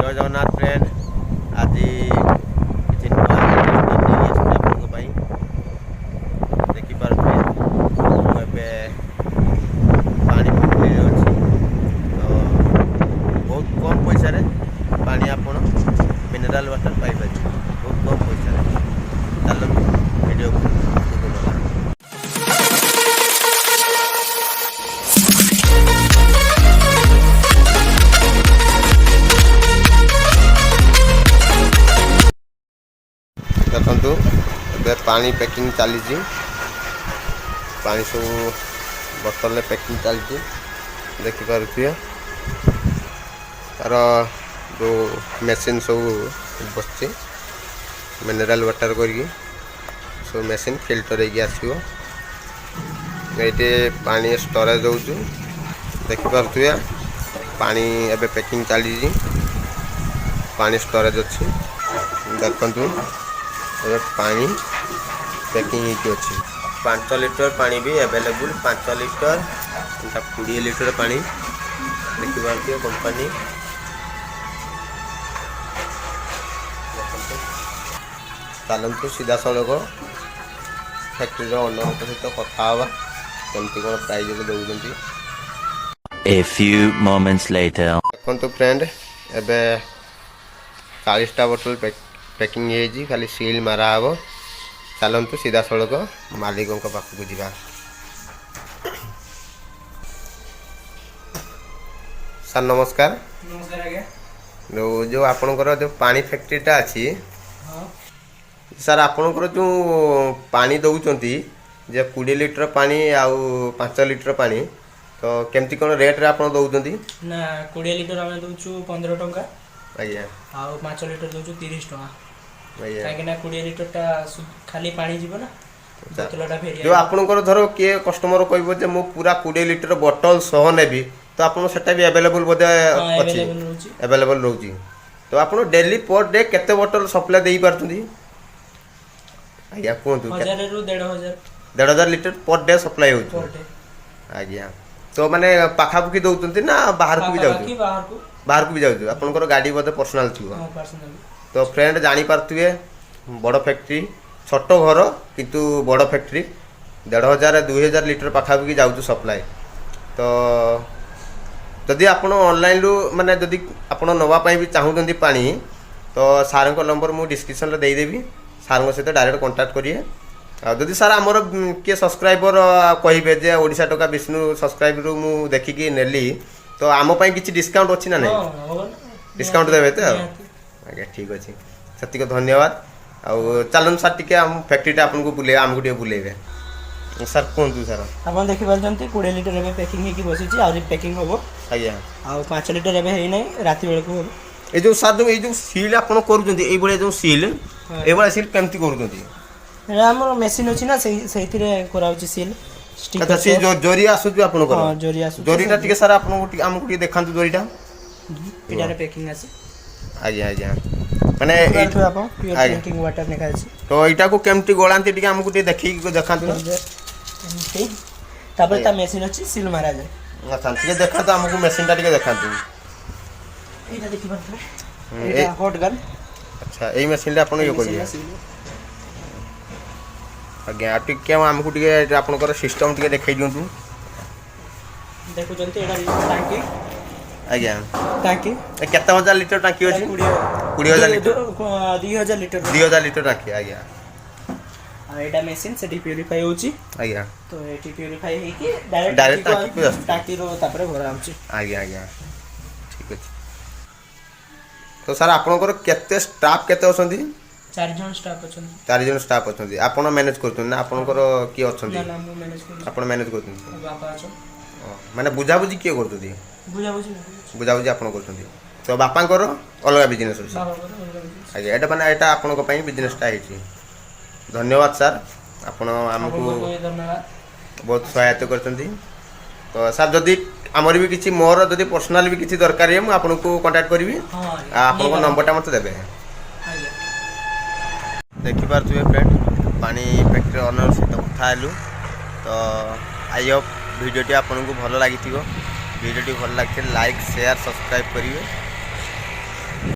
ଜୟ Jagannath friend. ଆଜି କିଛି ନୂଆ ନେଇକି ଆସିଛି ଆପଣଙ୍କ ପାଇଁ। ଦେଖିପାରୁଥିବେ, ମୁଁ ଏବେ ପାଣି ଫ୍ୟାକ୍ଟ୍ରିରେ ଅଛି। ତ ବହୁତ କମ୍ ପଇସାରେ ପାଣି ଆପଣ ମିନେରାଲ୍ ୱାଟର୍ ପାଇପାରିବେ, ବହୁତ କମ୍ ପଇସାରେ। ଚାଲନ୍ତୁ, ଭିଡ଼ିଓକୁ ଆଗକୁ ନେବା। ଦେଖନ୍ତୁ, ଏବେ ପାଣି ପ୍ୟାକିଂ ଚାଲିଛି। ପାଣି ସବୁ ବୋତଲରେ ପ୍ୟାକିଂ ଚାଲିଛି, ଦେଖିପାରୁଥିବେ। ତାର ଯେଉଁ ମେସିନ୍ ସବୁ ବସିଛି, ମିନେରାଲ୍ ୱାଟର୍ କରିକି ସବୁ ମେସିନ୍ ଫିଲ୍ଟର ହେଇକି ଆସିବ। ଏଇଠି ପାଣି ଷ୍ଟୋରେଜ୍ ହେଉଛି, ଦେଖିପାରୁଥିବେ। ପାଣି ଏବେ ପ୍ୟାକିଂ ଚାଲିଛି, ପାଣି ଷ୍ଟୋରେଜ୍ ଅଛି। ଦେଖନ୍ତୁ, ଏବେ ପାଣି ପ୍ୟାକିଂ ହେଇକି ଅଛି। 5 ଲିଟର ପାଣି ବି ଆଭେଲେବୁଲ୍, 5 ଲିଟର, ଏଇଟା 20 ଲିଟର ପାଣି, ଦେଖିପାରୁଥିବେ କମ୍ପାନୀ। ଦେଖନ୍ତୁ, ଚାଲନ୍ତୁ ସିଧାସଳଖ ଫ୍ୟାକ୍ଟ୍ରିର ଓନରଙ୍କ ସହିତ କଥା ହେବା, କେମିତି କ'ଣ ପ୍ରାଇଜରେ ଦେଉଛନ୍ତି। A few moments later. ଦେଖନ୍ତୁ ଫ୍ରେଣ୍ଡ, ଏବେ 40ଟା ବୋଟଲ ପ୍ୟାକିଂ ହେଇଯାଇଛି, ଖାଲି ସିଲ୍ ମାରା ହେବ। ଚାଲନ୍ତୁ, ସିଧାସଳଖ ମାଲିକଙ୍କ ପାଖକୁ ଯିବା। ସାର୍, ନମସ୍କାର। ନମସ୍କାର ଆଜ୍ଞା। ଯେଉଁ ଯେଉଁ ଆପଣଙ୍କର ଯେଉଁ ପାଣି ଫ୍ୟାକ୍ଟ୍ରିଟା ଅଛି, ସାର୍, ଆପଣଙ୍କର ଯେଉଁ ପାଣି ଦେଉଛନ୍ତି ଯେ 20 ଲିଟର ପାଣି ଆଉ 5 ଲିଟର ପାଣି, ତ କେମିତି କ'ଣ ରେଟ୍ରେ ଆପଣ ଦେଉଛନ୍ତି? ନା, 20 ଲିଟର ଆମେ ଦେଉଛୁ 15 ଟଙ୍କା। ଆଉ 5 ଲିଟର ଦେଉଛୁ 30 ଟଙ୍କା। କାହିଁକି ନା 20 ଲିଟରଟା ଖାଲି ପାଣି ଯିବ ନା, ବୋତଲଟା ଫେରି ଯେଉଁ ଆପଣଙ୍କର ଧର କିଏ କଷ୍ଟମର କହିବ ଯେ ମୁଁ ପୁରା 20 ଲିଟର ବୋଟଲ ସହ ନେବି, ତ ଆପଣ ସେଟା ବି ଆଭେଲେବୁଲ୍ ବୋଧେ ଅଛି? ଆଭେଲେବଲ୍ ରହୁଛି। ଆଭେଲେବଲ୍ ରହୁଛି। ତ ଆପଣ ଡେଲି ପର୍ ଡେ କେତେ ବୋଟଲ ସପ୍ଲାଏ ଦେଇପାରୁଛନ୍ତି ଆଜ୍ଞା, କୁହନ୍ତୁ? ହଜାରରୁ 1500। 1500 ଲିଟର ପର୍ ଡେ ସପ୍ଲାଏ ହେଉଛି? Per day. ଆଜ୍ଞା, ତ ମାନେ ପାଖାପାଖି ଦେଉଛନ୍ତି ନା ବାହାରକୁ ବି ଯାଉଛି? ପାଖାପାଖି, ବାହାରକୁ। ବାହାରକୁ ବି ଯାଉଛି। ଆପଣଙ୍କର ଗାଡ଼ି ବୋଧେ ପର୍ସନାଲ ଥିବ? ହଁ, ପର୍ସନାଲି। ତ ଫ୍ରେଣ୍ଡ, ଜାଣିପାରୁଥିବେ, ବଡ଼ ଫ୍ୟାକ୍ଟ୍ରି, ଛୋଟ ଘର କିନ୍ତୁ ବଡ଼ ଫ୍ୟାକ୍ଟ୍ରି। 1500, 2000 ଲିଟର ପାଖାପାଖି ଯାଉଛି ସପ୍ଲାଏ। ତ ଯଦି ଆପଣ ଅନଲାଇନରୁ, ମାନେ ଯଦି ଆପଣ ନେବା ପାଇଁ ବି ଚାହୁଁଛନ୍ତି ପାଣି, ତ ସାର୍ଙ୍କ ନମ୍ବର ମୁଁ ଡିସ୍କ୍ରିପସନ୍ରେ ଦେଇଦେବି। ସାର୍ଙ୍କ ସହିତ ଡାଇରେକ୍ଟ କଣ୍ଟାକ୍ଟ କରିବେ। ଆଉ ଯଦି ସାର୍ ଆମର କିଏ ସବସ୍କ୍ରାଇବର କହିବେ ଯେ ଓଡ଼ିଶା ଟୋକା ବିଷ୍ଣୁ ସବସ୍କ୍ରାଇବରୁ ମୁଁ ଦେଖିକି ନେଲି, ତ ଆମ ପାଇଁ କିଛି ଡିସକାଉଣ୍ଟ ଅଛି ନା ନାହିଁ? ହଁ, ହବ ନା। ଡିସକାଉଣ୍ଟ ଦେବେ ତ? ନିହାତି। ଆଜ୍ଞା, ଠିକ୍ ଅଛି, ସେତିକି ଧନ୍ୟବାଦ। ଆଉ ଚାଲନ୍ତୁ ସାର୍, ଟିକେ ଆମ ଫ୍ୟାକ୍ଟ୍ରିଟା ଆପଣଙ୍କୁ ବୁଲେଇବା, ଆମକୁ ଟିକେ ବୁଲେଇବେ ସାର୍। କୁହନ୍ତୁ ସାର୍। ଆପଣ ଦେଖିପାରୁଛନ୍ତି, 20 ଲିଟର ଏବେ ପ୍ୟାକିଂ ହେଇକି ବସିଛି, ଆହୁରି ପ୍ୟାକିଂ ହବ। ଆଉ 5 ଲିଟର ଏବେ ହେଇନାହିଁ, ରାତି ବେଳକୁ ହବ। ଏଇ ଯେଉଁ ସାର୍, ଯେଉଁ ଏଇ ଯେଉଁ ସିଲ୍ ଆପଣ କରୁଛନ୍ତି, ଏଇଭଳିଆ ଯେଉଁ ସିଲ୍, ଏଇଭଳିଆ ସିଲ୍ କେମିତି କରୁଛନ୍ତି? ଏଇଟା ଆମର ମେସିନ୍ ଅଛି ନା, ସେଇଥିରେ କରାହଉଛି ସିଲ୍। ଆଚ୍ଛା, ସେ ଯୋଉ ଜରି ଆସୁଛି ଆପଣଙ୍କର? ହଁ, ଜରି ଆସୁଛି। ଜରିଟା ଟିକେ ସାର୍, ଆପଣଙ୍କୁ ଟିକେ, ଆମକୁ ଟିକେ ଦେଖାନ୍ତୁ ଜରିଟା। ଏଇଟାରେ ପ୍ୟାକିଂ ଆସେ। ଆଜ୍ଞା, ମାନେ ଏଇ ଦେଖିପାରୁଥିବେ ଆପଣ, ପିଓର ଡ୍ରିଙ୍କିଂ ୱାଟର ଲେଖା ଅଛି। ତ ଏଇଟାକୁ କେମିତି ଗୋଳାନ୍ତି, ଟିକେ ଆମକୁ ଟିକେ ଦେଖେଇକି ଦେଖାନ୍ତୁ ନା। ଏମିତି, ତାପରେ ତା ମେସିନ୍ ଅଛି, ସିଲ୍ ମାରାଯାଏ। ଆଚ୍ଛା, ଟିକେ ଦେଖାନ୍ତୁ ଆମକୁ, ମେସିନ୍ଟା ଟିକେ ଦେଖାନ୍ତୁ। ଏଇଟା ଦେଖିପାରୁଥିବେ, ଏଇଟା ହଟ୍ ଗନ୍। ଆଚ୍ଛା, ଏଇ ମେସିନ୍ଟା ଆପଣ ଇଏ କରିବେ? ଆଜ୍ଞା, ଆଉ ଟିକେ ଆମକୁ ଟିକେ ଆପଣଙ୍କର ସିଷ୍ଟମ୍ ଟିକେ ଦେଖେଇ ଦିଅନ୍ତୁ। ଦେଖୁଛନ୍ତି, ଏଇଟା ଟାଙ୍କି। ଟାଙ୍କି। ଏ କେତେ ହଜାର ଲିଟର ଟାଙ୍କି ଅଛି? 20। 20,000 ଲିଟର? 2000 ଲିଟର। 2000 ଲିଟର ଟାଙ୍କି, ଆଜ୍ଞା। ଆଉ ଏଇଟା ମେସିନ୍, ସେଠି ପ୍ୟୁରିଫାଇ ହେଉଛି। ତ ଏଠି ପ୍ୟୁରିଫାଇ ହେଇକି Direct direct ଟାଙ୍କିକୁ ଆସୁଛି। ଟାଙ୍କିରୁ ତାପରେ ଭରା ହେଉଛି। ଆଜ୍ଞା, ଠିକ୍ ଅଛି। ତ ସାର୍, ଆପଣଙ୍କର କେତେ ଷ୍ଟାଫ୍ କେତେ ଅଛନ୍ତି? ଚାରି ଜଣ ଷ୍ଟାଫ୍ ଅଛନ୍ତି। ଚାରି ଜଣ ଷ୍ଟାଫ୍ ଅଛନ୍ତି। ଆପଣ ମ୍ୟାନେଜ୍ କରୁଛନ୍ତି ନା ଆପଣଙ୍କର କିଏ ଅଛନ୍ତି? ନା ନା, ମୁଁ ମ୍ୟାନେଜ୍ କରୁଛି। ଆପଣ ମ୍ୟାନେଜ୍ କରୁଛନ୍ତି? ମୋ ବାପା ଅଛନ୍ତି। ଓ, ମାନେ ବୁଝାବୁଝି କିଏ କରୁଛନ୍ତି? ବୁଝାବୁଝି ମୁଁ କରୁଛି। ବୁଝାବୁଝି ଆପଣ କରୁଛନ୍ତି। ତ ବାପାଙ୍କର ଅଲଗା ବିଜନେସ୍ ଅଛି? ବାବାଙ୍କର ଅଲଗା business। ଆଜ୍ଞା, ଏଇଟା ମାନେ ଏଇଟା ଆପଣଙ୍କ ପାଇଁ ବିଜନେସ୍ଟା ହେଇଛି। ଧନ୍ୟବାଦ ସାର୍, ଆପଣ ଆମକୁ ଆପଣଙ୍କୁ ବି ଧନ୍ୟବାଦ। ବହୁତ ସହାୟତା କରିଛନ୍ତି। ତ ସାର୍, ଯଦି ଆମର ବି କିଛି, ମୋର ଯଦି ପର୍ସନାଲ୍ ବି କିଛି ଦରକାର ହୁଏ, ମୁଁ ଆପଣଙ୍କୁ କଣ୍ଟାକ୍ଟ କରିବି। ହଁ। ଆଉ ଆପଣଙ୍କ ନମ୍ବରଟା ମୋତେ ଦେବେ। ଆଜ୍ଞା। ଦେଖିପାରୁଥିବେ ଫ୍ରେଣ୍ଡ, ପାଣି ଫ୍ୟାକ୍ଟ୍ରି ଓନର୍ ସହିତ କଥା ହେଲୁ। ତ I Hope ଭିଡ଼ିଓଟି ଆପଣଙ୍କୁ ଭଲ ଲାଗିଥିବ। ଭିଡ଼ିଓଟି ଭଲ ଲାଗିଥିଲେ ଲାଇକ୍, ସେୟାର, ସବସ୍କ୍ରାଇବ୍ କରିବେ।